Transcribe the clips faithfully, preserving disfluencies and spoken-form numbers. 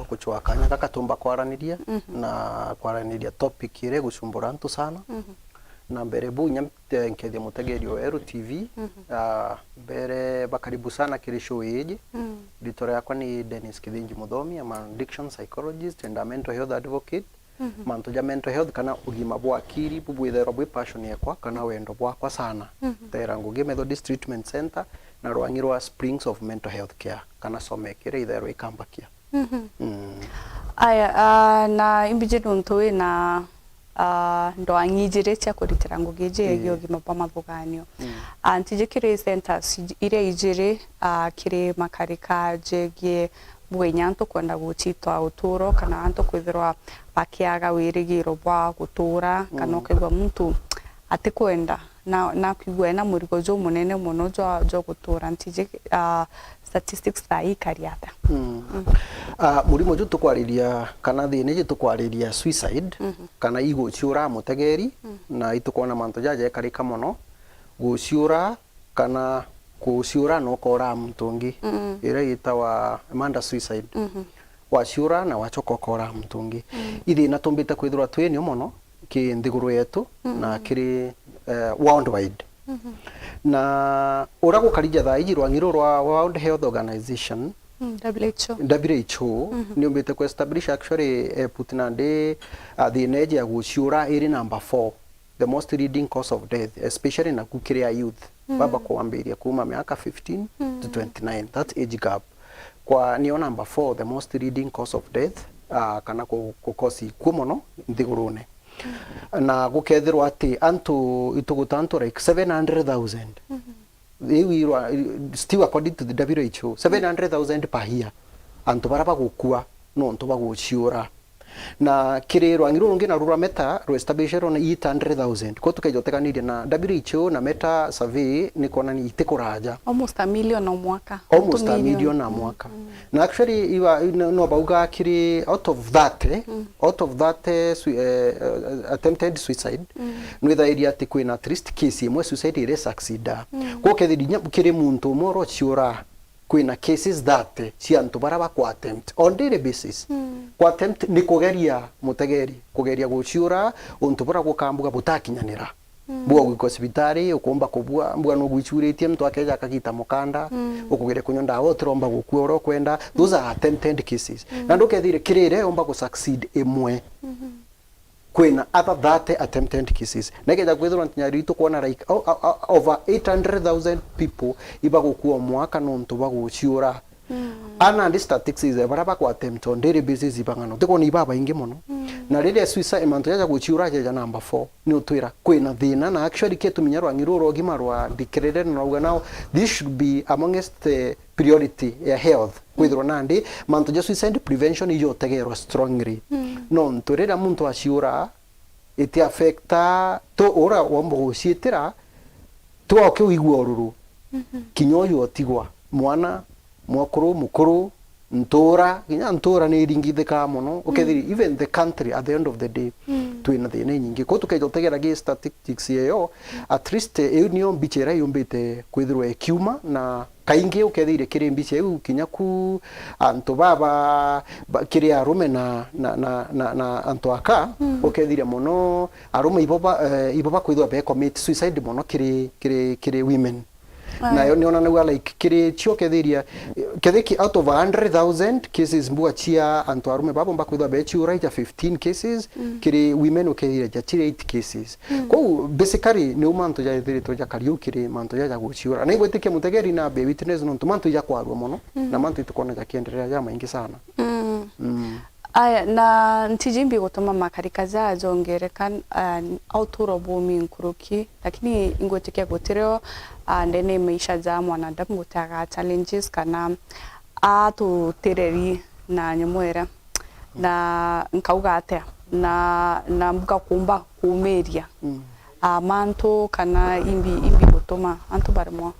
gucwaa kanya gaka tumba kwaraniria, mhm, na kwaraniria topic iria igucumbura antu sana. Mhm. Na mbere bu inya mte-, nkethia mutegeri wa Weru T V, mhm, ah, mbere bakaribu sana kiri show iji. Mm. Ritwa riakwa ni Dennis Kithinji Muthomi, I'm an addiction psychologist and a mental health advocate. Mhm. Mantu ja mental health kana ugima bwa akiri bubwithairwa bwi passion yakwa kana wendo bwakwa sana. Mhm. Tera Ngugi Methodist Treatment Center na rwangi rwa Springs of Mental Health Care kana SOMEC iria ithairwa ikambakia. Mhm. Mm. Aya, ah, na imbiji nontu wina, ah, ndwang'i ijiri cia kuritira ngugi iji yegii, ii, ugima bwa mathuganio. Mm. Ah, ntiji kiri centers ij-, iria ijiri, ah, kiri makarika jegii mbuga inya antu kwenda gucitwa uturo, kana antu kwithirwa bakiaga wirigiro bwa gutura, kana, mm, ukaigua muntu atikwenda, na, na kwigua ena murigo jumunene mono jwa, jwa gutura. Ntiji, ah, statistics thaa ii ikari atia? Mm. Mm. Ah, murimo ju tukwariria, kana thina iji tukwariria suicide, mhm, kana iguciura mutegeri, mm, na itukwona mantu jaja jekarika mono, guciura, kana kuciura na ukooraa muntu ungi, mm, iria yitawa murder suicide. Mhm. Waciura na wacoka ukooraa muntu ungi. Mm. Ithina tumbite kwithirwa twinio mono ki nthiguru yetu, mm, na kiri, eh, worldwide. Mhm. Na uria gukarija thaa iji rwangi ruru rwa World Health Organization, mm, W H O. W H O, mhm, niumbite ku establish actually, eh, put nandi, ah, thina iji ya guciura iri number four, the most leading cause of death, especially naku kiri a youth. Mm. Baba kwambiria kuuma miaka fifteen to, mm, twenty-nine, that age gap. Kwa nio number four, the most leading cause of death, ah, kana ku, ku cause ikuo mono nthigurune. Mm. Na gukethirwa ati antu ituguta antu like seven hundred thousand. Mhm. Riu irwa, still according to the W H O, seven hundred thousand per year. Antu bara bagukua nontu bwa guciura. Na kiri rwangi ruru rungi naru rwa Meta rwestabishirwe na eight hundred thousand. Ko tukeja uteganiria na W H O na Meta survey ni kwonania itikuraja. Almost a million o mwaka. Almost a million a mwaka. Mm. Na actually, iba, no, no bauga kiri out of thirty, mm, out of thirty sui-, eh, eh, attempted suicide, mm, nwithairia ati kwina at least case imwe suicide iri succeed. Mm. Ko kethiri inya kiri muntu umwe urociura, kwina cases thirty cia antu bara bakwa attempt on daily basis. Mm. Kwa attempt ni kugeria mutegeri, kugeria guciura untu bura gukambuga butakinyanira. Mm. Bwa gwikwa cibitari, ukumba kubua, mbua nugwicuritie, muntu akeja akagita mukanda, mm, ukugeria kunywa ndawa, utiromba gukua uria ukwenda. Those, mm, are attempted cases. Mm. Na ndukethire kirire yomba gu succeed imwe. Mhm. Kwina other thirty attempted cases. Na ikeja kwithirwa ntinya riu tukwona like, o-, o-, o-, over eight hundred thousand people ibagukua o mwaka nontu bwa guciura. Mm. Ana ndi statistics ya bara bakwa attempt on daily basis ibang'ana. Utikona ibabaingi mono. Mm. Na riria suicide, mantu jaja guciura jeja number four, ni utwira kwina thina, na actually ketuminya rwangi ruru rwa ugima rwa declared na rauga now this should be amongst the priority ya health. Mm. Kwithirwa nandi mantu ja suicide prevention ijotegerwa strongly. Mm. Nontu riria muntu aciura, iti affecta tu ura womba guciitira, tu oke uigua ururu. Mhm. Kinya uyu otigwa, mwana, mwakuru, mukuru, ntura, kinya ntura ni iringithikaa mono. Ukethiri, mm, even the country at the end of the day, mm, twina thina inyingi. Ko tukeja utegera gi statistics yeyo, at least iu niyo mbicha iria yumbite kwithirwa ikiuma, na kaingi ukethire kiri mbicha iu kinya ku antu baba, ba, kiri arume na, na, na, na, na antu aka, mm, ukethire mono arume ibo ba, eh, ibo bakwithirwa be commit suicide mono kiri, kiri, kiri women. Aya. Nayo nionanagia like kiri cio ukethiria, kethiki out of a hundred thousand cases mbuga cia antu arume babo bakwithirwa beciura ija fifteen cases, mm, kiri women ukethira ja chiri eight cases. Mm. Kou basically niu mantu jaithiritwe jakari u kiri mantu jaja guciura. Na igwitikia mutegeri na be witness nontu mantu ijakwarua mono, mm, na mantu itukona jakiendelea ja maingi sana. Mm. Mm. Aya, na ntiji imbi gutuma makarika jaa jongereka, ah, a uturo bumi nkuruki, lakini ingwitikia gutirio, ah, ndene maisha ja mwanadamu gutiaga challenges kana atutireri na nyomo iria. Na nkauga atia? Na, na mbuga kumba kumiria, mm, ah, mantu kana imbi, imbi gutuma antu baremwa,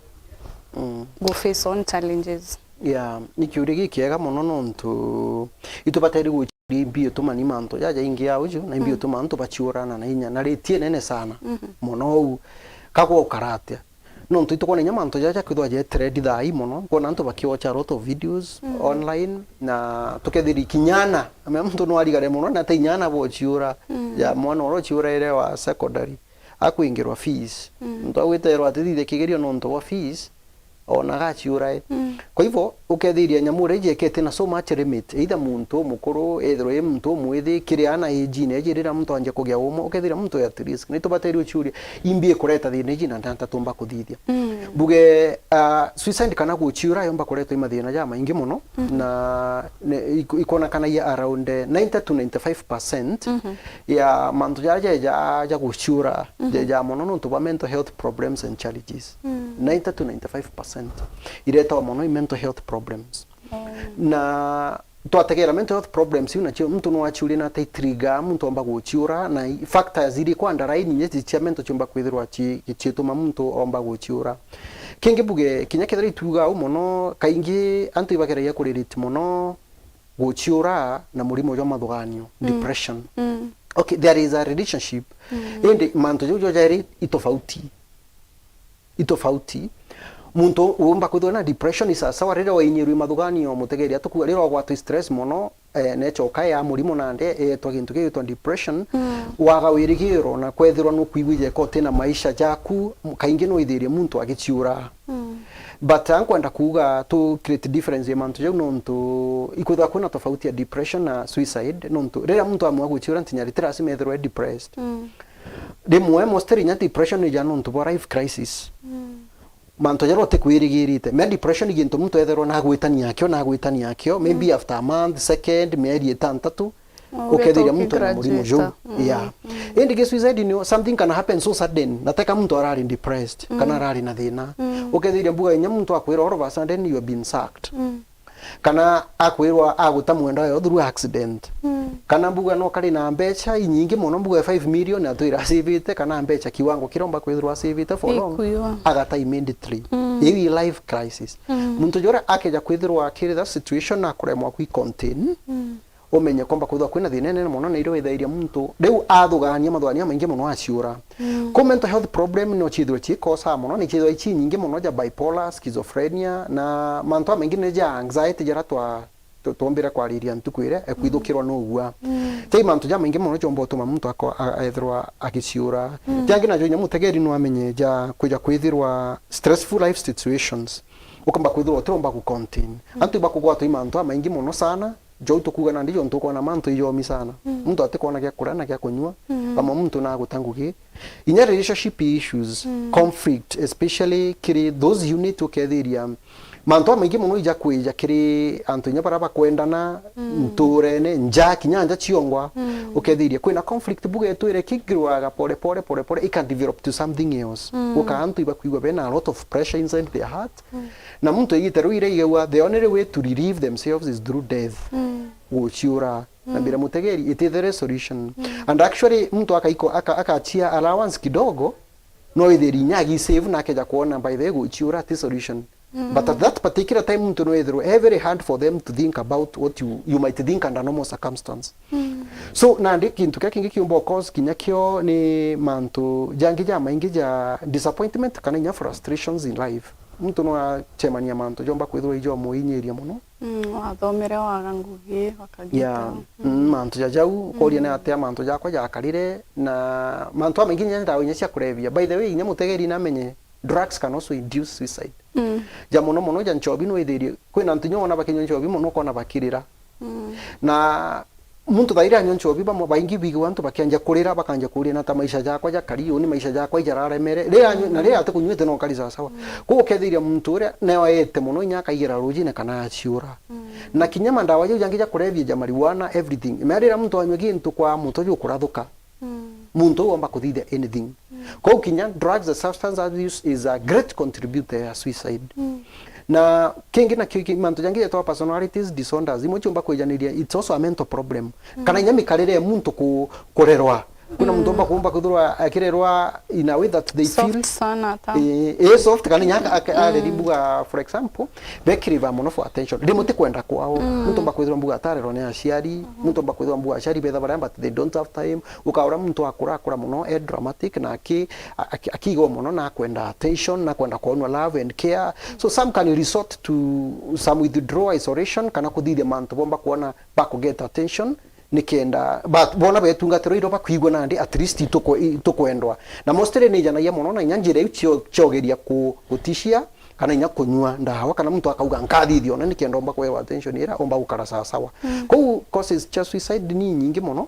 mm, gu face on challenges. Yeah, ni kiuria gikiega mono nontu itubateri guciria imbi utuma ni mantu jaja ingi ya uju, na imbi, mm, utuma antu baciurana na inya, na riti inene sana, mhm, mono uu. Kagwa ukara atia? Nontu itukwona inya mantu jaja kwithwa je trend thaa ii mono, kwona antu bakiocha a lot of videos online, na tukethiri kinyana, amea muntu no arigare mono, na ta inyana bochiura, ya mwana uria uchiuraire wa secondary, akwingirwa fees. Muntu agwiterwa atithithia kigerio nontu bwa fees, ona gachiurae. Kwa hivyo, ukethiria nyamu uria ijekete na so much limit, either muntu umukuru, ethirwa i muntu umwithi, kiri ana age-ine iji, riria muntu anjia kugia umwe, ukethiria muntu at risk. Ni tubaterie uchiuria, imbi ikureta thina iji na ndantatumba kuthithia. Mbuge, ah, suicide kana guchiura yomba kuretwa i mathina jamaingi mono, na ne-, ik-, ikwonekanagia around, eh, ninety to ninety-five percent ya mantu jaria ja, ja, ja guchiura, ja, ja mono nontu bwa mental health problems and challenges. Ninety to ninety-five percent iretagwa mono i mental health problems. Na twategera mental health problems iu, nacio muntu no achiurie na tai trigger muntu omba guchiura, na i-, factors iriku underlying inya cia mental chiumba kwithirwa chi-, chiituma muntu omba guchiura. Kingi mbuge, kinya kethira ituga au mono, kaingi antu ibageragia kurelate mono guchiura na murimo jwa mathuganio, depression. Okay, there is a relationship. Indi mantu jau jo jairi i tofauti. I tofauti. Muntu uumba kwithirwa na depression i sawasawa riria wainyirwi mathuganio, mutegeria tukuga riria wagwatwa i stress mono, eh, nechoka ya murimo nandi, eetwa gintu gigwitwa depression, waga wirigiro na kwethirwa nukwigua ijeka utina maisha jaku, m-, kaingi no ithirie muntu agichiura. But ankwenda kuuga tu create difference ya mantu jau nontu ikwithirwa kwina tofauti ya depression na suicide, nontu riria muntu amua guchiura ntinya ti lazima ethirwe e depressed. Rimwe mostly inya depression ija nontu bwa life crisis. Mantu jaria utikwirigirite. Mea depression i gintu muntu etherwa nagwitania akio, nagwitania akio, maybe after a month, second, mieri itantatu, ukethiria muntu ena murimo juu. Yeah. Indi gi suicide ni something can happen so sudden, na teka muntu arari depressed, kana arari na thina. Ukethiria mbuga inya muntu akwira all of a sudden you have been sacked. Kana akwirwa aguta mwenda wayo through accident. Kana mbuga no kari na mbecha inyingi mono, mbuga five million atwira asivite, kana mbecha kiwango kiria omba kwithirwa asivite for long, agata immediately. Iu i life crisis. Muntu juria akeja kwithirwa akiri that situation na kuremwa kwi contain, umenye kwomba kwithirwa kwina thina inene mono, na irio withairia muntu riu athugania mathugania maingi mono aciura. Ku mental health problem no chithirwe chikosa mono, ni chithirwa ichi nyingi mono ja bipolar, schizophrenia, na mantu amaingi ni ja anxiety jara twa, twa, twombire kwariria ntuku iria, e kwithukirwa nugua. Chai mantu jamaingi mono chomba utuma muntu ako-, a-, ethirwa agiciura. Jangi najo inya mutegeri no amenye ja kwija kwithirwa stressful life situations. Ukamba kwithirwa utiromba ku contain. Antu ibakugwatwa i mantu amaingi mono sana, Jou tukuuga nandi jontu ukwona mantu ijomi sana. Muntu atikwona gia kuria na gia kunyua, vamwe muntu naguta ngugi. Inya relationship issues, conflict, especially kiri those unit ukethiria mantu amaingi mono ija kwija kiri antu inya baria bakwendana, nturene, nja, kinya nja ciongwa, ukethiria kwina conflict buga itwire kigirwaga pole pole, pole pole, ika develop to something else. Guka antu ibakwigua bena a lot of pressure inside their heart, Na muntu igita riu iraigagua, the only way to relieve themselves is through death. Guciura. Na mbira mutegeri, it is the solution. And actually, muntu akaiko-, aka-, akachia allowance kidogo, no ithiri inya agi save na akeja kuona, by the way, guciura ti solution. But at that particular time, muntu no ithirwe very hard for them to think about what you, you might think under normal circumstance. So, nandi kintu kia kingi kiumba cause kinya kio ni mantu jangi jamaingi ja disappointment kana inya frustrations in life. Muntu no acemania mantu jomba kwithirwa ijo muinyiria mono. Mm, wathomere waga ngugi, wakagita. Yeah. Mm, mantu ja jau, koria ni atia mantu jakwa jakarire, na mantu amaingi inya ndawa inya cia kurevia. By the way, inya mutegeri namenye, drugs can also induce suicide. Mm. Ja mono mono ja nchobi no ithirie, kwina antu inya wona bakinywa nchobi mono ukona bakirira. Mm. Na muntu thairi anywa nchobi, bamwe baingi bigua antu bakianjia kurira, bakanjia kuria na ta maisha jakwa jakari, uni maisha jakwa ijararemere. Riria anywa, na riria atikunyuite no kari sawasawa. Mm. Koguo ukethiria muntu uria neo aete mono inya akaigira rujine kana aciura. Mm. Na kinya mandawa jau jangi ja kurevia ja marijuana, everything. Mea riria muntu anywa gintu kwa muntu ju kurathuka. Mm. Muntu uu omba kuthithia anything. Mm. Kwou kinya drugs and substance abuse is a great contributor ya suicide. Mm. Na kingi na ki-, ki-, mantu jangi jetwa personalities disorders, imwe ciumba kwijaniria, it's also a mental problem. Mm. Kana inya mikarire ya muntu ku-, kurerwa, Kwina muntu omba kuumba kwithirwa akirerwa in a way that they feel soft sana ta. Eh, eh, soft, kana inya aka-, aka-, areri mbuga, for example, bekiriva mono for attention. Rimwe ti kwenda kwao. Muntu omba kwithirwa mbuga atarerwa ni aciari, muntu omba kwithirwa mbuga aciari betha baria, but they don't have time. Ukaura muntu akura, akura mono, e dramatic, na aki-, aki-, akiigwa mono, na akwenda attention, na kwenda kwonwa love and care. So some can resort to some withdrawal, isolation, kana kuthithia mantu bomba kwona baku get attention, nikenda, but bona betungatirwa iro bakwigua nandi, at least itukwe-, itukwendwa. Na mostly ni ijanagia mono, na inya njira iu cio-, ciogeria ku-, gutishia, kana inya kunyua ndawa, kana muntu akauga, "Nkathithia ona nikenda omba kwewa attention ira, omba gukara sawasawa." Kou causes cia suicide ni nyingi mono,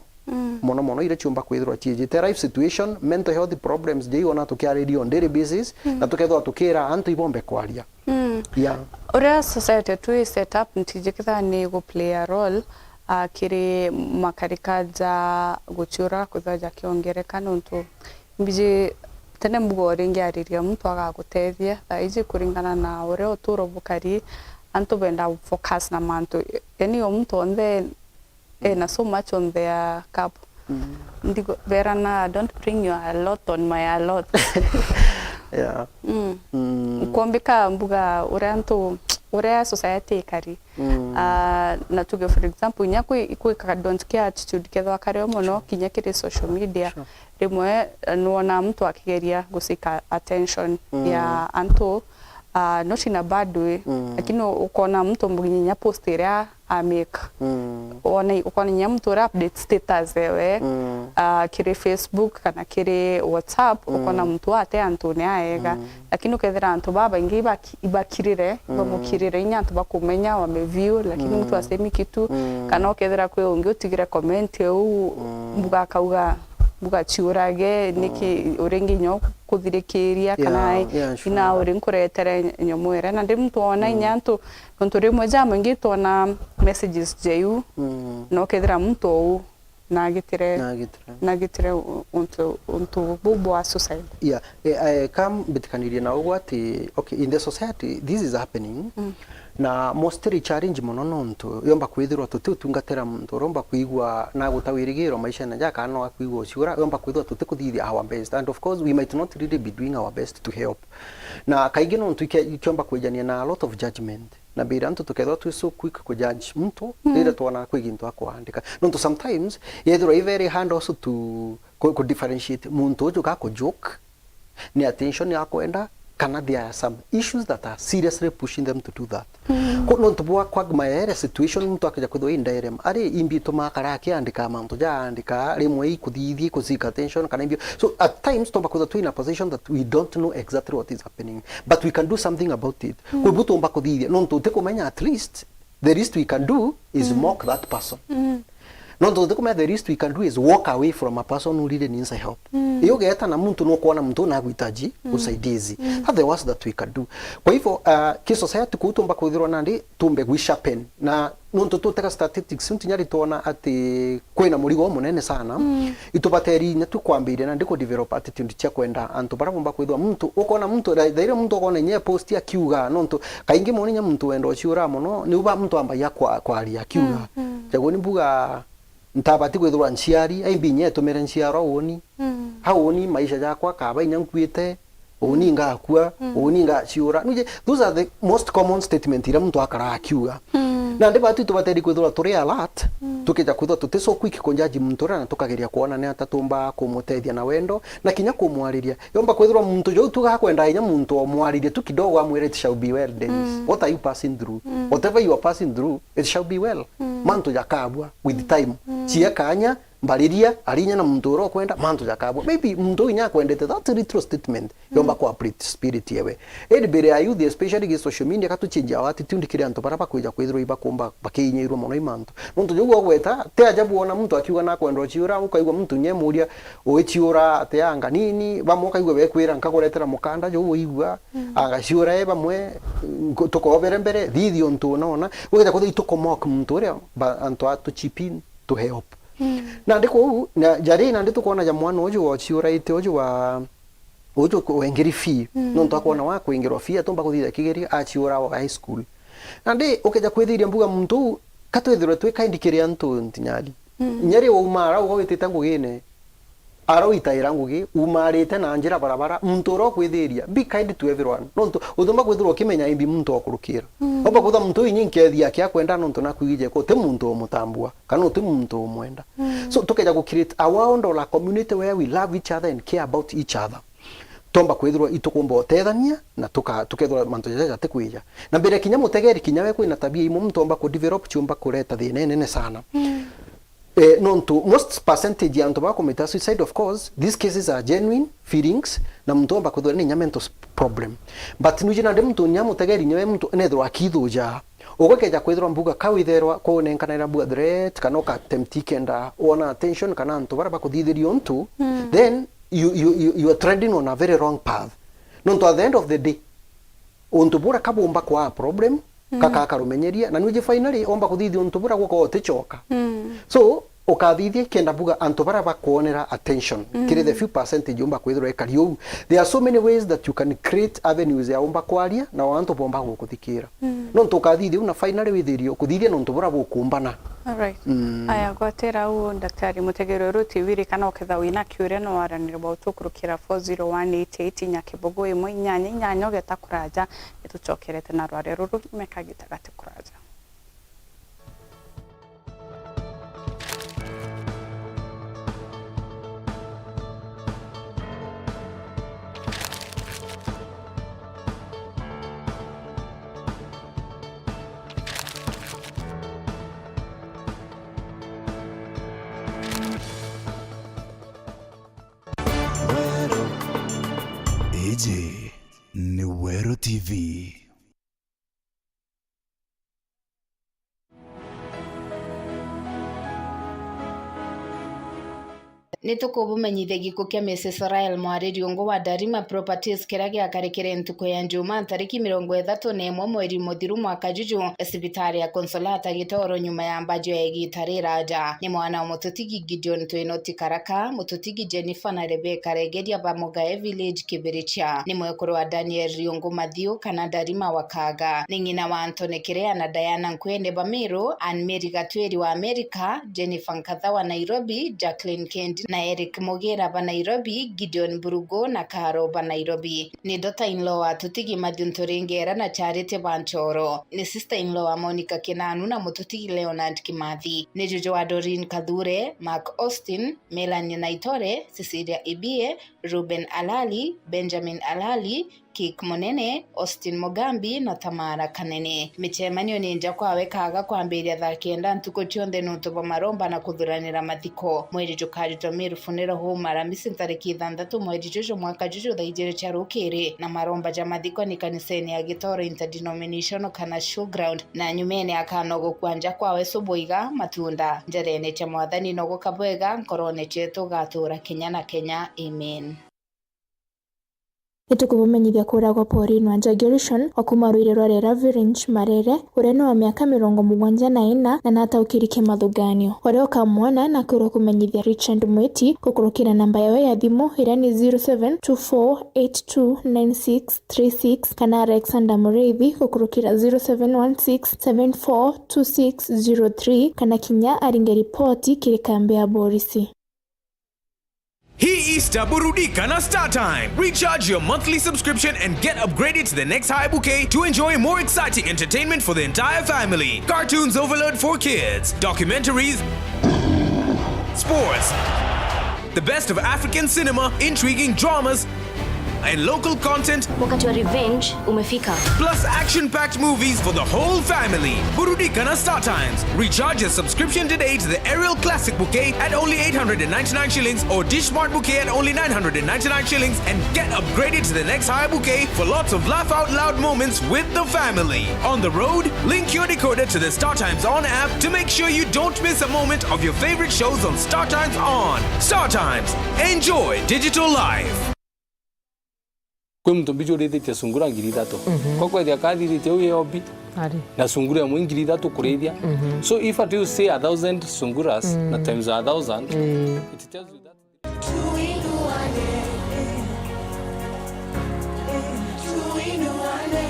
mono mono, iria ciumba kwithirwa ciijite life situation, mental health problems, jei ona tukiariria on daily basis, na tukethirwa tukira antu ibombe kwaria. Mm. Yeah. Uria society tu i set up, ntiji kethira ni gu play a role, ah, kiri makarika ja guciura kwithirwa jakiongereka, nontu mbiji tene mbuga uringiariria muntu agagutethia. Thaa iji kuringana na uria uturo bukari, antu benda focus na mantu, yani o muntu onthe ena so much on their cup. Mm. Ndigo-, berana, "Don't bring your lot on my lot." Yeah. Mm. Mm. Nkombika mbuga uria antu, uria society ikari. Mm. Ah, na tuge, for example, inya kwi, kwi ka don't care attitude kethwa kario mono, kinya kiri social media. Sure. Rimwe, eh, nwona muntu akigeria gusika attention ya antu, ah, not in a bad way, lakini u-, ukona muntu mbuginya inya post iria a make. Mm. Wona, ukona inya muntu uria update status ewe, ah, kiri Facebook kana kiri WhatsApp, ukona muntu ate antune aega. Lakini ukethira antu babaingi ibaki-, ibakirire, ibamukirire, inya antu bakumenya, wameview, lakini muntu asemi kitu, kana ukethira kwi ungi utigire comment eu, mbuga akauga, mbuga ciurage, niki uringi inya kuthirikiria, kana yeah, sure, ina uri nkuretere nyomo iria. Na ndi muntu wona inya antu, nontu rimwe ja mwingi twona messages jeu, na ukethira muntu ou nagitire, nagitire, nagitire u-, untu, untu buu bwa suicide. Yeah, eh, eh, ka mbitikanirie na uguo ati, okay, in the society, this is happening. Na mostly challenge mono nontu yomba kwithirwa tuti utungatira muntu uria umba kwigua na guta wirigiro maishene ja, kana no akwigua uciura, yomba kwithirwa tuti kuthithia our best. And of course, we might not really be doing our best to help. Na kaingi nontu ike-, ikiomba kwijania na a lot of judgment. Na mbira antu tukethirwa twi so quick ku judge muntu, riria twona kwi gintu akuandika. Nontu sometimes, yethirwa i very hard also to ku, ku differentiate muntu uju ga ku joke, ni attention akwenda, kana there are some issues that are seriously pushing them to do that. Ko nontu bwa quagmire situation, muntu akeja kwithirwa i dilemma, ari imbi itumaa kara akiandika mantu jaandika, rimwe ikuthithia, ikusika attention, kana imbi. So at times, tomba kwithirwa twi in a position that we don't know exactly what is happening, but we can do something about it. Kwi bu tumba kuthithia, nontu utikumenya, at least, the least we can do is mock that person. Nontu utikumenya, the least we can do is walk away from a person who really needs help. Iyo ugeeta na muntu nukwona muntu naguhitaji usaidizi. That's the worst that we can do. Kwa hivyo, uh, ki society kuu tumba kwithirwa nandi tumbe gwi sharpen. Na nontu tutega statistics, ntinyari twona ati kwina murigo umunene sana. Itubateri inya tu kwambiria nandi ku develop attitude cia kwenda antu bara bomba kwithwa muntu, ukona muntu, tha-, thaira muntu ukona inya post akiuga, nontu kaingi mono inya muntu wenda uciura mono, ni uba muntu ambagia kwa-, kwaria akiuga. Jaguni mbuga, ntabati kwithirwa nciari, aimbi inya etumire nciarwa uuni. Au uuni maisha jakwa kaba inya nkuite, uuni ngakua, uuni ngaciura. Nuje, those are the most common statement iria muntu akara akiuga. Nandi batu tubateri kwithirwa turi alert, tukija kwithirwa tuti so quick ku judge muntu uria na tukageria kwona ni ata tumba kumutethia na wendo, na kinya kumwariria. Yomba kwithirwa muntu jou tugakwenda inya muntu omwaririe tu kidogo, amwire, "It shall be well, Dennis. What are you passing through? Whatever you are passing through, it shall be well." Mantu jakabua with time. Cia kanya, mbariria, arinya na muntu uria ukwenda, mantu jakabua. Maybe muntu uyu inya akwendete, that little statement yomba ku uplift spirit yewe. Indi mbere ya youth, especially gi social media, ka tuchenjia our attitude kiri antu bara bakwija kwithirwa ibakumba bakiinyairwa mono i mantu. Nontu jau ugweta, ti ajabu wona muntu akiuga nakwenda uciura, ukaigua muntu nyemuria, "Uiciura atia anga nini?" Bamwe ukaigua bekwira, "Nkakuretera mukanda," jau uigua, "Anga ciura e bamwe, nku-, tukobere mbere, thithi untu unona." Gwikija kwithirwa itukumock muntu uria ba-, antu a tuchip in to help. Nandi kuu, na jari nandi tukwona ja mwana uju waciuraite uju wa, uju wengiri fee, nontu akwona wa kwingirwa fee, atumba kuthithia kigerio, aciura wa high school. Nandi ukija kwithiria mbuga muntu uu, ka twithirwe twi kind kiri antu ntinyari. Inya ri waumara, uga witite ngugine, Aroitaira ngugi, umarite na njira barabara, muntu uria ukwithiria, be kind to everyone. Nontu utiumba kwithirwa ukimenya imbi muntu okurukira. Mm. Umba kwithirwa muntu uyu inyi nkethia akia kwenda nontu nakwigije ko uti muntu umutambua, kana uti muntu umwenda. Mm. So, tukeja ku create a world or a community where we love each other and care about each other. Tomba kwithirwa itukumba utethania na tuka-, tukethirwa mantu jaja jatikwija. Na mbere kinya mutegeri kinya we kwina tabia imwe muntu omba ku develop ciumba kureta thina inene sana. Mm. Eh, nontu most percentage ya antu bakumita suicide, of course, these cases are genuine feelings, na muntu omba kwithirwa ni inya mental s-, problem. But nuji nandi muntu nya mutegeri nyawe muntu nethirwa akithuja. Uguo keja kwithirwa mbuga ka witherwa ko unenkanaira mbuga threat, kana uka attempt kenda wona attention, kana antu bara bakuthithiria untu, mm, then you, you, you, you are treading on a very wrong path. Nontu at the end of the day, untu bura kabumba kwaa problem, mm, kaka karumenyeria, na nuji finally omba kuthithia untu bura guka utichoka. Mm. So, ukathithia kenda buga antu bara bakwonera attention, mm, kiri the few percentage umba kwithirwa ikari uu. There are so many ways that you can create avenues ya umba kwaria, na antu bomba gukuthikira. Mm. Nontu ukathithia uu na finally withirie ukuthithia nontu bura bukumbana. Alright. Mm. Aya, gwatira uu, Daktari Mutegeri, uru ti wirikana uketha wina kiuria no waranire bwa utukurukira four zero one eight eight inya kibugu imwe inyanya inyanya ugeta kuraja. Nitucokerete na rwaria ruru, meka gita gati kuraja. Weru. Iji ni Weru T V. Nitukubumenyithia gikuo kia Missus Rael, mwariri ungu wa Darima Properties, kiria giakarikire ntuku ya Njumaa, ntariki mirongo ithatu na imwe mweri muthiru mwaka juju, cibitari ya Consolata Gitoro, nyuma ya mbajo ya igita riraja. Ni mwana wa mututigi Gideon Twinoti Karaka, mututigi Jennifer na Rebecca Regeria ba Mugae Village, Kibirichia. Ni mwekuru wa Daniel Riungu Mathiu, kana Darima wa Kaga. Ni ng'ina wa Anthony Kirea na Diana Nkwene ba Meru, Ann Mary Gatwiri wa Amerika, Jennifer Nkatha wa Nairobi, Jacqueline Kendi na Eric Mugira ba Nairobi, Gideon Burugu na Karo ba Nairobi. Ni daughter-in-law wa tutigi Mathiu Nturingera na Charity ba Nchoro. Ni sister-in-law wa Monica Kinanu na mututigi Leonard Kimathi. Ni juju wa Doreen Kathure, Mark Austin, Melanie Naitore, Cecilia Ibie, Reuben Alali, Benjamin Alali, Kik Munene, Austin Mugambi na Tamara Kanene. Micemanio ni nja kwawe Kaga kwambiria thaa kenda ntuku cionthe nontu bwa maromba na kuthuranira mathiko. Mwiri jukaritwa Meru Funeral Home Aramisi ntariki ithanthatu mweri juju mwaka juju thaa ijiri cia rukiri, na maromba ja mathiko ni kanisene ya Gitoro Interdenominational kana Showground, na nyumene akanogokua nja kwawe Subuiga Matunda. Njerene cia Mwathani nogoka bwega, nkorone cietu gatuura kenya na kenya. Amen. Nitukubumenyithia kuura gwa Pauline Wanjagi Orishon wa kuuma ruiri rwa Rera Village, Marere, uria ni wa miaka mirongo mugwanja na ina na nataukiri kimathuganio. Uria ukamwona na akwirwa kumenyithia Richard Mwiti gukurukira namba yawe ya thimu iria ni zero seven two four eight two nine six three six kana Alexander Muriithi gukurukira zero seven one six seven four two six zero three kana kinya aringe ripoti kiri kambi ya borisi. Hii Easter, burudika na StarTimes. Recharge your monthly subscription and get upgraded to the next high bouquet to enjoy more exciting entertainment for the entire family. Cartoons overload for kids, documentaries, sports, the best of African cinema, intriguing dramas, and local content. Wakati wa revenge umefika. Plus action-packed movies for the whole family. Burudika na StarTimes. Recharge your subscription today to the Aerial Classic Bouquet at only eight hundred and ninety-nine shillings or Dish Smart Bouquet at only nine hundred and ninety-nine shillings and get upgraded to the next higher bouquet for lots of laugh out loud moments with the family. On the road, link your decoder to the StarTimes On app to make sure you don't miss a moment of your favorite shows on StarTimes On. StarTimes. Enjoy digital life. Kwi muntu mbiji urithitie sungura ngiri ithatu. Mhm. Kwa kwethia kathithitie uu iobi, ari, na sungura imwe ngiri ithatu kurithia. Mhm. So if I do say a thousand sunguras, mm, na times a thousand, eh, it tells you that. Tuinuane, tuinuane.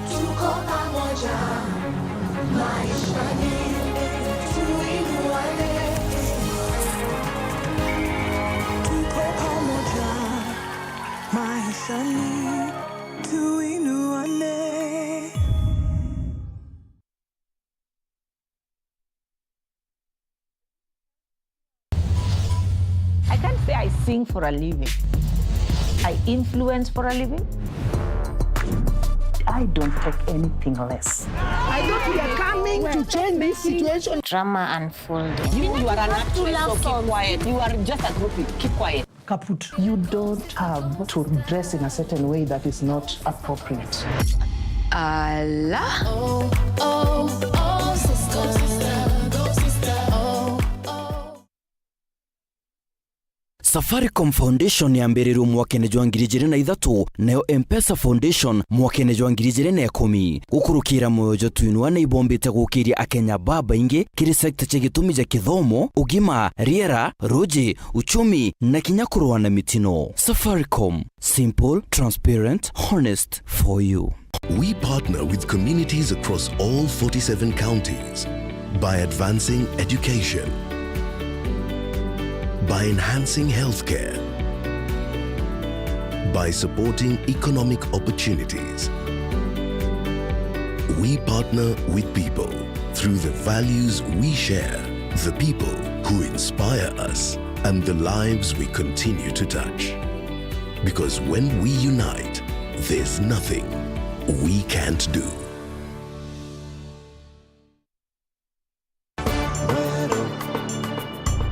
Tuko pamoja maishani, tuinuane. Tuinuane. I can't say I sing for a living. I influence for a living. I don't take anything less. I thought we are coming to change this situation. Drama unfolding. You, you are an actress, so keep quiet. You are just a groupie. Keep quiet. Kaput. You don't have to dress in a certain way that is not appropriate. Ala. Oh, oh, oh, sister. Go, sister. Oh, oh. Safaricom Foundation yambiririrwe mwakene jwa ngiri ijiri na ithatu, nayo Mpesa Foundation mwakene jwa ngiri ijiri na ikumi. Gukurukira mwoyo jwa Tuinuane ibombite gukiria Akenya babaingi kiri sector cia gitumi ja kithomo, ugima, riera, ruji, uchumi, na kinya kurua na mitino. Safaricom, simple, transparent, honest, for you. We partner with communities across all forty-seven counties by advancing education, by enhancing healthcare, by supporting economic opportunities. We partner with people through the values we share, the people who inspire us, and the lives we continue to touch. Because when we unite, there's nothing we can't do.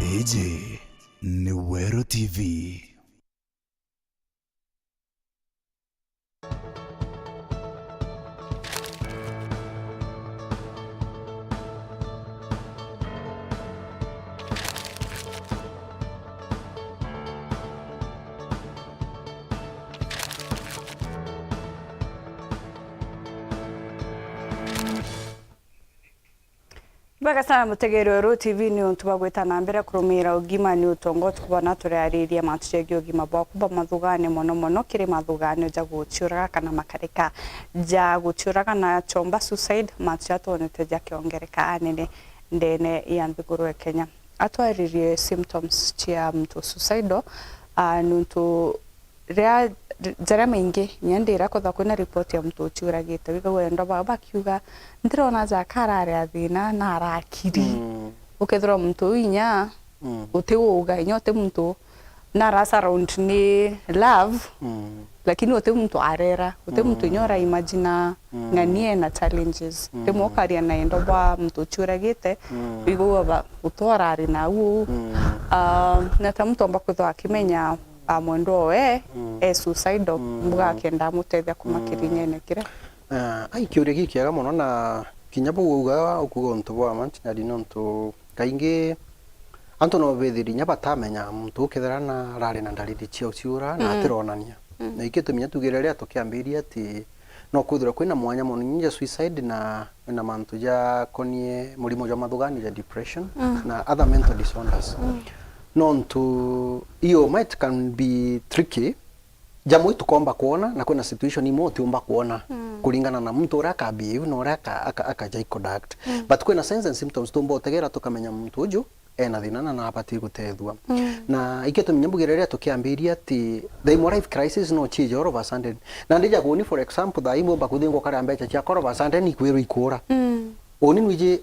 Iji ni Weru T V. Bwega sana mutegeri wa Weru T V ni untu bwa gwita na mbere kurumiira ugima ni utongo tukubona turiariria mantu jegii ugima bwaku bwa mathugani, mono mono kiri mathugani ja guciuraga kana makarika ja guciuraga na chomba suicide, mantu ja twonete jakiongereka anene ndene ya nthiguru ya Kenya. Atwaririe symptoms cia muntu suicidal, ah, nuntu Riria, jaria maingi, inya ndira kwethirwa kwina report ya muntu uciuragite, wigagua endwa bao bakiuga, "Ndirona jaka arari a thina na arakiri." Mm. Ukethirwa muntu uu inya, mm, uti uga, inya uti muntu na ara surround ni love, mm, lakini uti muntu arera, uti muntu inya ura imagine, mm, ng'ania ena challenges. Mm. Rimwe ukaria na endwa bwa muntu uciuragite, mm, wigagua ba, uti urari nau uu. Mm. Ah, na ta muntu omba kwithirwa akimenya a mwendwa owe, mm, e suicidal, mm, mbuga akenda amutethia kuma, mm, kirinyene kiria. Ah, ai, kiuria gikiega mono, na kinya buu uga ukuga untu bwa imaginary, nontu kaingi antu no bethiri inya batamenya muntu ukethira na arari na ndariri cia uciura na, mm, atironania. Mm. Na ikio tumenya tugire riria tukiambiria ati no kwithirwa kwina mwanya mono inya ja suicide na na mantu jakonie murimo jwa mathugani ja depression, mm, na other mental disorders. Mm. Nontu iyo might can be tricky, jamwe itukomba kwona, na kwina situation imwe utiumba kwona, mm, kuringana na muntu uria aka behave na uria aka, aka, akaja iconduct. Mm. But kwina signs and symptoms tumba utegera tukamenya muntu uju ena thina na nabati gutethua. Mm. Na ikio tumenya mbugire riria tukiambiria ati thaa imwe life crisis no ciije all of a sudden. Na ndija kuuni, for example, thaa imwe umba kuthingwa ukaria mbeca ciakwa all of a sudden ikwirwa ikura. Mm. Uni nwiji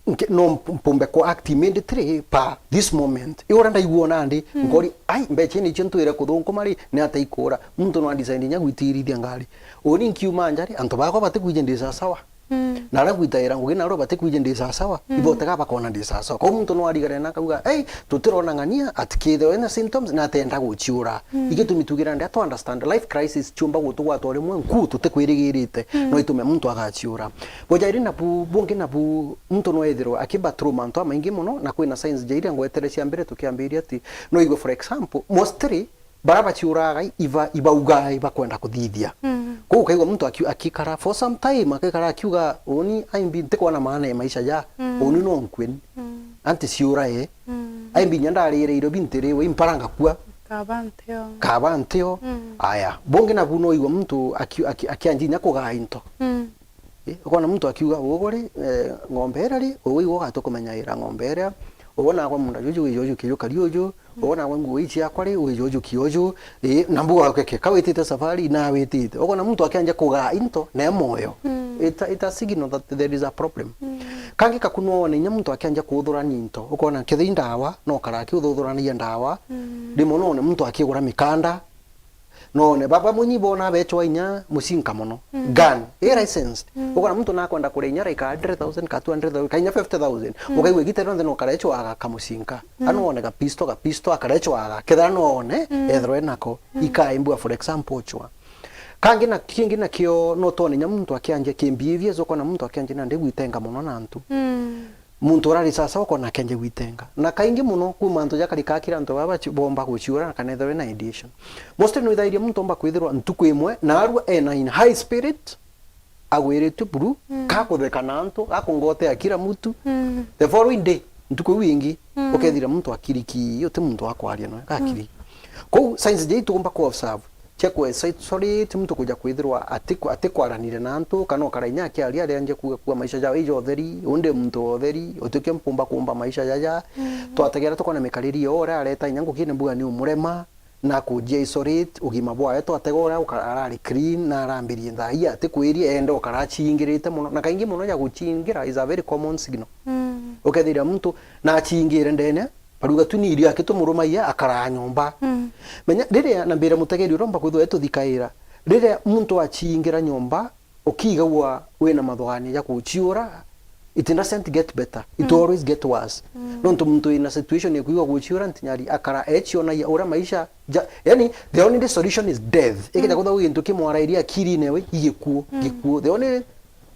nke-, no mp-, mpumbe ku act immediately pa this moment. I uria ndaigua nandi, mm, nkori, "Ai, mbeca ii nicio ntwire kuthunguma ri, ni atia ikura?" Muntu no a decide inya gwitirithia ngari. Uni nkiuma nja ri, antu bakwa batikwija ndi sasawa. Mm. Na aria ngwitaira ngugi naro batikwija ndi sasawa, mm, ibotega bakona ndi sasawa. Kwou muntu no arigare na akauga, "Ei, tutirona ng'ania ati kithirwa ena symptoms na atenda guciura." Mm. Igitumi tugira ndia to understand life crisis ciumba gutugwata o rimwe nkuu tutikwirigirite, mm, no itume muntu agaciura. Bujairi nabu, bungi nabu, muntu no ethirwe akiba through mantu amaingi mono, na kwina signs ja iria ngwetere cia mbere tukiambiria ati no igwe, for example, mostly Baria baciuraga iba-, ibaugaa ibakwenda kuthithia. Mm. Kwou ukaigua muntu aki-, akikara for some time, akikara akiuga, "Uuni aimbi ntikwona maana ya maisha ja, mm, uuni no nkue ni. Mm. Anti ciurae." Mm. Aimbi inya ndarire irio bintiriwe, impara ngakua. Kaba ntio. Kaba ntio. Mm. Aya. Bungi nabu no igua muntu aki-, aki-, akianjia inya kugaa into. Mm. Eh, ukona muntu akiuga, "Ugu ri, eh, ng'ombe iria ri, ugu igwe ugatukumenyaira ng'ombe iria. Ugu nakwa munda juju, juju, juju, kijuka riuju." Wona we nguo ici yakwa ri, wije ujukie uju, ii, na mbuga keke, ka witite safari, na witite. Ukona muntu akianjia kugaa into, ne moyo. Mm. It, it a signal that there is a problem. Mm. Kangi kaku no wone inya muntu akianjia kuthurania into. Ukona kethira i ndawa, no kara akiuthuranagia ndawa. Mm. Rimwe no wone muntu akigura mikanda, no wone baba munyi bona bechwa inya mucinka mono. Mm. Gun, i licensed. Mm. Ukona muntu nakwenda kuria inya like a hundred thousand, ka two hundred thousand, ka inya fifty thousand. Mm. Ukaigua igita rionthe no kara echwaga kamucinka. Mm. Kana wone gapisto, gapisto, akara echwaga. Kethira no wone, mm, ethirwa enako. Mm. Ikaimbua, for example, chwa. Kangi na, kingi nakio no twone inya muntu akianjia ki behaviors, ukona muntu akianjia nandi gwitenga mono na antu. Mm. Muntu urari sasa ukona akenje gwitenga. Na kaingi mono, kuma antu jakari kakira antu baba chi-, bomba guciura na kana ethirwe na ideation. Mostly no ithairie muntu omba kwithirwa ntuku imwe, na arua ena in high spirit, agwiritue buru, mm, gakutheka na antu, gakungotea kila mtu. Mm. The following day, ntuku iu ingi, mm, ukethira muntu akiriki, uti muntu wa kwaria nawe, gakiri. Mm. Kou signs jai tuumba ku observe. Cia ku isolate muntu kuja kwithirwa atiku-, atikwaranire na antu, kana ukara inya akiaria aria nje kuuga kuuga maisha jawe ija utheri, undi muntu wa utheri, utikio mpumba kuumba maisha jaja. Mhm. Twategera tukona mikariri yo uria areta inya ngukine mbuga ni umurema, na kujia isolate, ugima bwawe twatega uria uka-, arari clean, na arambirie nthaa ii atikwiria, enda ukara acingirite mono. Na kaingi mono ja gucingira is a very common signal. Mm. Ukethira muntu na acingire ndene, baruga tu ni irio akitumurumaiya, akaraa nyomba. Mm. Menya, riria, na mbira mutegeri uria umba kwithirwa etuthikaira, riria muntu acingira nyomba, ukigagua wina mathugania ja kuciura, it doesn't get better, it, mm, always get worse. Mm. Nontu muntu wina situation ya kuigua guciura ntinyari akara ecionagia uria maisha ja, yani, the only solution is death. Ikija, mm, kwithirwa gintu kimwarairia akirine we, i gikuo, mm, gikuo. The only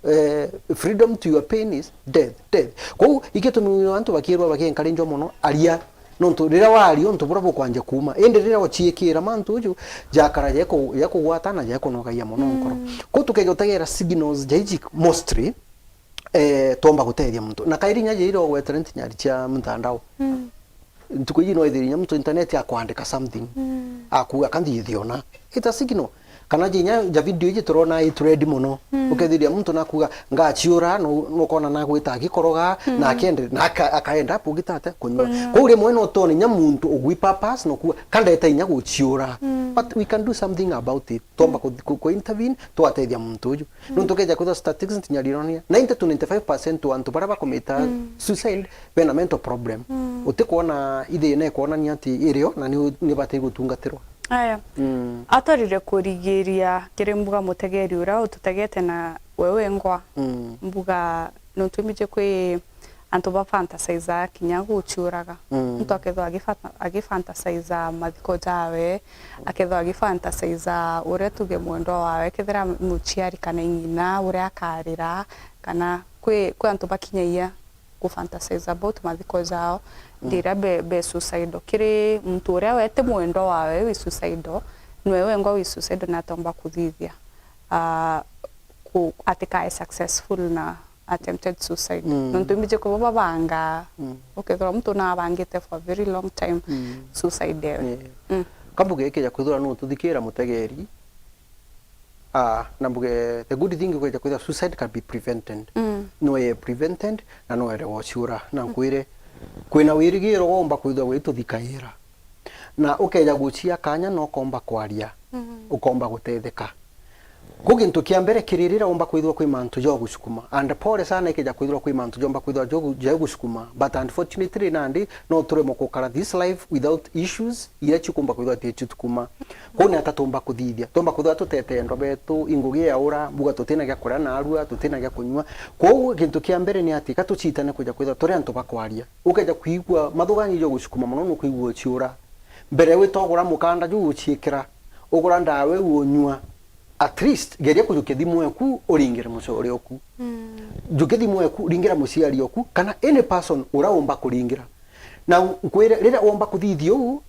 eh, freedom to your pain is death, death. Kou, igitumi antu bakirwa bakiencouragewa mono, aria. Nontu riria waria, untu buria bukwanjia kuuma. Indi riria uciikira mantu uju, jakara jeku-, jekugwata na jekunogaia mono nkoro. Mm. Kou tukeja utegera signals jaiji mostly, eh, twomba gutethia muntu. Na kairi inya jiria ugwetera ntinyari cia mtandao. Mm. Ntuku iji no ithiri inya muntu internet akwandika something, mm, akuuga, "Ka nthithiona." It's a signal. Kana jinya ja video iji turona i trend mono. Mm. Ukethiria muntu nakuuga, "Ngaciura," nu-, nukona nagwita agikoroga, mm, na akende-, na aka-, akaenda up ugitate kunyua. Kunyua. Kou rimwe no twone inya muntu ugwi purpose, nokuuga, "Ka ndeta inya guciura." Mm. But we can do something about it. Twomba ku-, ku-, ku intervene, twatethia muntu uju. Mm. Nontu ukeja kwithirwa statistics ntinya rironia, ninety to ninety-five percent wa antu baria bakumita, mm, suicide, bena mental problem. Mm. Utikwona ithina ikwonania ati irio na ni, ni batai gutungatirwa. Aya. Mm. Atwarire kurigiria kiri mbuga mutegeri uria ututegete na we wengwa. Mm. Mbuga nontu imbiji kwi antu ba fantasize kinya guciuraga. Mm. Muntu akethirwa agifata-, agifantasize mathiko jawe, akethirwa agifantasize uria tuge mwendwa wawe, kethira muciari kana ing'ina uria akarira, kana kwi, kwi antu bakinyagia gufantasize about mathiko jao, mm, ndiria be, be suicidal. Kiri muntu uria we ti mwendwa wawe wi suicidal, niwe wengwa wi suicidal na atomba kuthithia, ah, ku-, atikae successful na attempted suicide. Mm. Nontu imbiji kuba babanga, mm, ukethirwa muntu nabangite for a very long time, mm, suicide ewe. Yeah. Mm. Ka mbuge ikija kwithirwa nututhikira mutegeri, ah, na mbuge, the good thing ukija kwithirwa suicide can be prevented. Mm. No ye prevented, na no ere wociura. Na, mm, nkwire, kwina wirigiro womba kwithirwa wituthikaira. Na ukeja gucia kanya, no komba kwaria, mm, ukomba gutetheka. Ku gintu kia mbere kiri riria womba kwithirwa kwi mantu ja gucukuma. And pole sana ikeja kwithirwa kwi mantu jomba kwithirwa jogu-, ja gucukuma. But unfortunately nandi no turemwe gukara this life without issues iria cikumba kwithirwa ti citukuma. Kou ni ata tumba kuthithia? Tumba kwithirwa tutete endwa betu, i ngugi ya ura, mbuga tutina gia kuria na arua, tutina gia kunyua. Kou gintu kia mbere ni ati ka tucitane kwija kwithirwa turi antu ba kwaria. Ukeja kwigua mathuganio ja gucukuma mono, nukwigua uciura. Mbere witogura mukanda ju uciikira, ugura ndawa iu unyua, at least geria kujukia thimu eku uringire mucore oku. Mm. Jukia thimu eku, ringira muciari oku, kana any person uria umba kuringira. Na nkwire, riria womba kuthithia uu,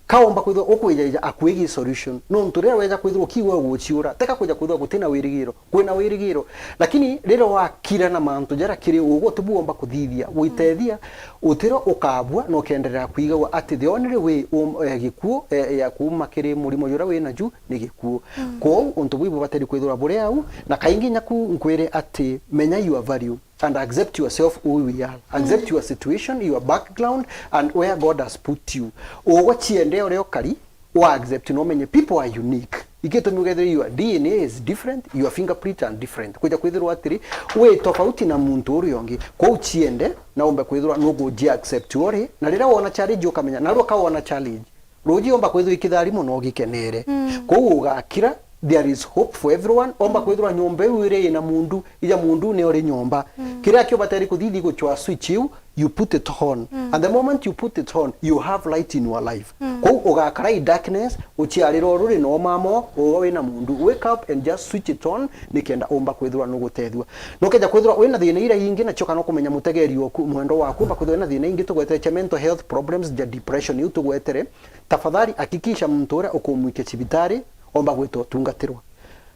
ka womba kwithirwa ukwijaija akuigi solution. Nontu riria weja kwithirwa ukiigua uguciura, teka kwija kwithirwa gutina wirigiro. Kwina wirigiro. Lakini riria wakira na mantu jaria kiri ugwe utibu womba kuthithia, gwitethia, utiro ukabua na ukenderea kwigagua ati the only way um, eh, gikuo, eh, ya kuuma kiri murimo juria wina ju ni gikuo. Mm. Kwou untu bui bubateri kwithirwa buri au, na kaingi nyaku nkwire ati menya your value. and accept yourself who you are. Accept your situation, your background, and where God has put you. Ugwe ciende uria ukari, wa accept na umenye people are unique. Igitumi ugethire your D N A is different, your fingerprint are different. Kwija kwithirwa atiri, wi tofauti na muntu uria ungi. Kwou ciende na umbe kwithirwa nuguji accept uri, na riria wona challenge ukamenya, na riu ka wona challenge, ruji omba kwithirwa ikitharimo na ugikenere. Kwou ugakira, there is hope for everyone. Omba kwithirwa nyomba iu iri ina mundu, ija mundu ni uri nyomba. Kiria kio bateri kuthithi guchwa switch iu, you put it on. And the moment you put it on, you have light in your life. Kwou ugakara i darkness, uciarira ururi na umamo, uga wina mundu. Wake up and just switch it on, nikenda umba kwithirwa nugutethua. Nokeja kwithirwa wina thina iria ingi, nacio kana kumenya mutegeri oku, mwendo waku, umba kwithirwa wina thina ingi, tugwetete mental health problems, ja depression, iu tugwetere. Tafadhali hakikisha muntu uria ukumwikia cibitari omba gwita utungatirwa.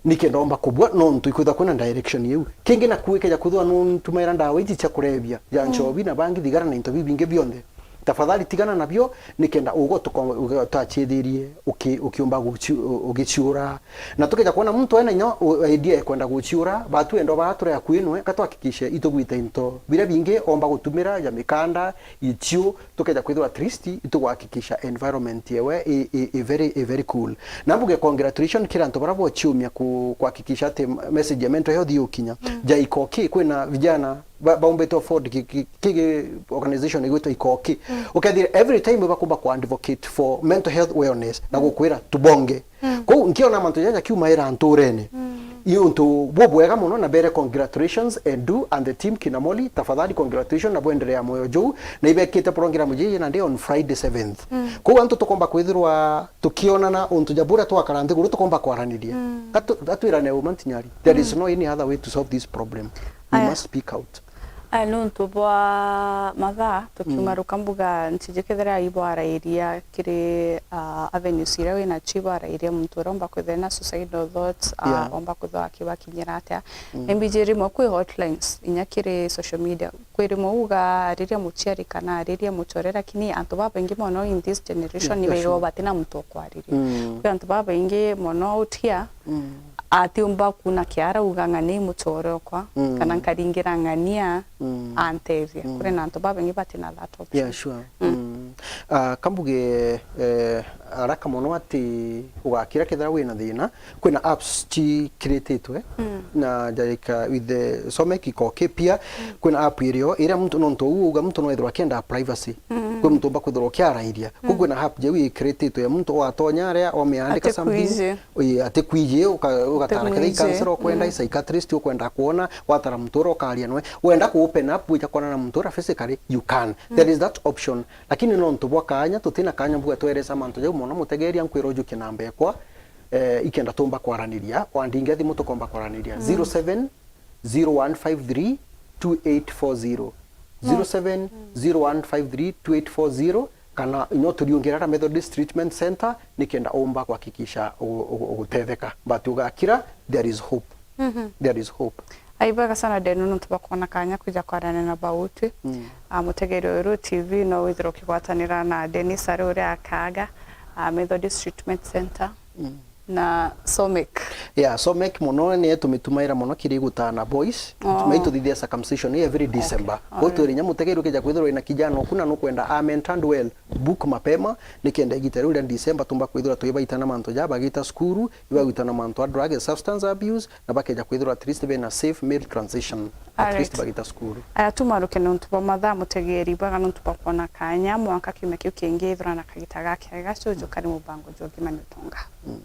Nikenda omba kubua, nontu ikwithwa kwina direction iu. Kingi naku ikeja kwithwa nuntumaira ndawa iji cia kurebia, ja nchobi na bangi, thigara na into biu bingi bionthe, tafadhali tigana nabio, nikenda ugo tuko-, ugo-, utachithirie uki-, ukiumba guci-, u-, ugiciura. Na tukeja kwona muntu ena inya u-, idea ya kwenda guciura, batu endo baa turi akui nwe, ka tuhakikishe itugwita into biria bingi omba gutumira, ja mikanda, ichiu, tukeja kwithirwa at least itugwakikisha environment yewe i, i, i very, i very cool. Na mbuge congratulation kira antu bara bochiumia ku-, kuhakikisha ati message ya mental health yukinya. Ja Ikoki, kwina vijana ba-, baumbite afford ki, ki, ki, ki organization igwitwa Ikoki. Ukethira every time bakumba ku advocate for mental health wellness na gukwira tubonge. Kou nkiona mantu jaja kiumaira nturene. Ni untu bubwega mono na bere congratulations Edu and the team kina Molly, tafadhali congratulations na bwenderea moyo juu, na ibekite program jiji na ndi on Friday seventh. Kou antu tukomba kwithirwa tukionana untu ja buria twakara nthiguru tukomba kwaraniria. Atu-, atwirane uma ntinyari. There is no any other way to solve this problem. We must speak out. Aya, nuntu bwa mathaa, tukiuma ruka mbuga ntiji kethira ibwarairia kiri, ah, avenues iria winacio ibwarairia muntu uria umba kwithira na suicidal thoughts, ah, umba kwithirwa akibakinyira atia. Maybe ji rimwe kwi hotlines, inya kiri social media. Kwi rimwe uga ariria muciari kana ariria mucore, lakini antu babaingi mono in this generation ni baigagwa batina muntu o kwariria. Kwi antu babaingi mono utia, atiumba kuna kiara uga ng'ania i mucore okwa, kana nkaringira ng'ania antethia. Kuri na antu babaingi batina that option. Yeah, sure. Ah, kambuge, eh, araka mono ati ugakira kethira wina thina, kwina apps cikiriritwe na jarika with the Someki Koki pia, kwina app irio iria muntu nontu uu uga muntu no ethirwa akienda privacy. Kwi muntu umba kwithirwa ukiarairia. Kwi kwina app jau ikiriritwe ya muntu watonya aria omiandika something. Ii, ati kwiji, uka-, ugatara kethira i counselor ukwenda, i psychiatrist ukwenda kuona, watara muntu uria ukaria nwe. Wenda ku open up, wija kuona na muntu uria physically, you can. There is that option. Lakini nontu bwa kanya, tutina kanya bwa tweresa mantu jau mono, mutegeria nkwira ujukie namba ekwa, eh, ikenda tumba kwaraniria, wandingia thimu tukomba kwaraniria. Zero seven zero one five three two eight four zero. Zero seven zero one five three two eight four zero, kana inyo turiungira ara Methodist Treatment Center, nikenda umba kuhakikisha u-, u-, ugutetheka. But ugakira, there is hope. There is hope. Ai, bwega sana Deno, nontu bwa kwona kanya kwija kwarania na bautwi. Ah, mutegeri uyu T V no withirwa ukigwatanira na Dennis ari uria akaga, ah, Methodist Treatment Center. Na Someki. Yeah, Someki mono ni tumitumaira mono kiri gutana boys. Oh. Tumai tuthithia circumcision every December. Okay. All right. Gutwira inya mutegeri ukija kwithirwa ina kijana oku na nukwenda a mentored well, book mapema, nikenda igita riu ria December tumba kwithirwa twibaitana mantu ja bagita cukuru, ibagwitana mantu a drug and substance abuse, na bakeja kwithirwa at least bena safe male transition. At least bagita cukuru. Aya, tumaruke nontu bwa mathaa, mutegeri bwega nontu bwa kwona kanya, mwanka kiumia kiu kingi ithura na kagita gakega, cuju kari mubango jwa Ugima ni Utonga. Mm.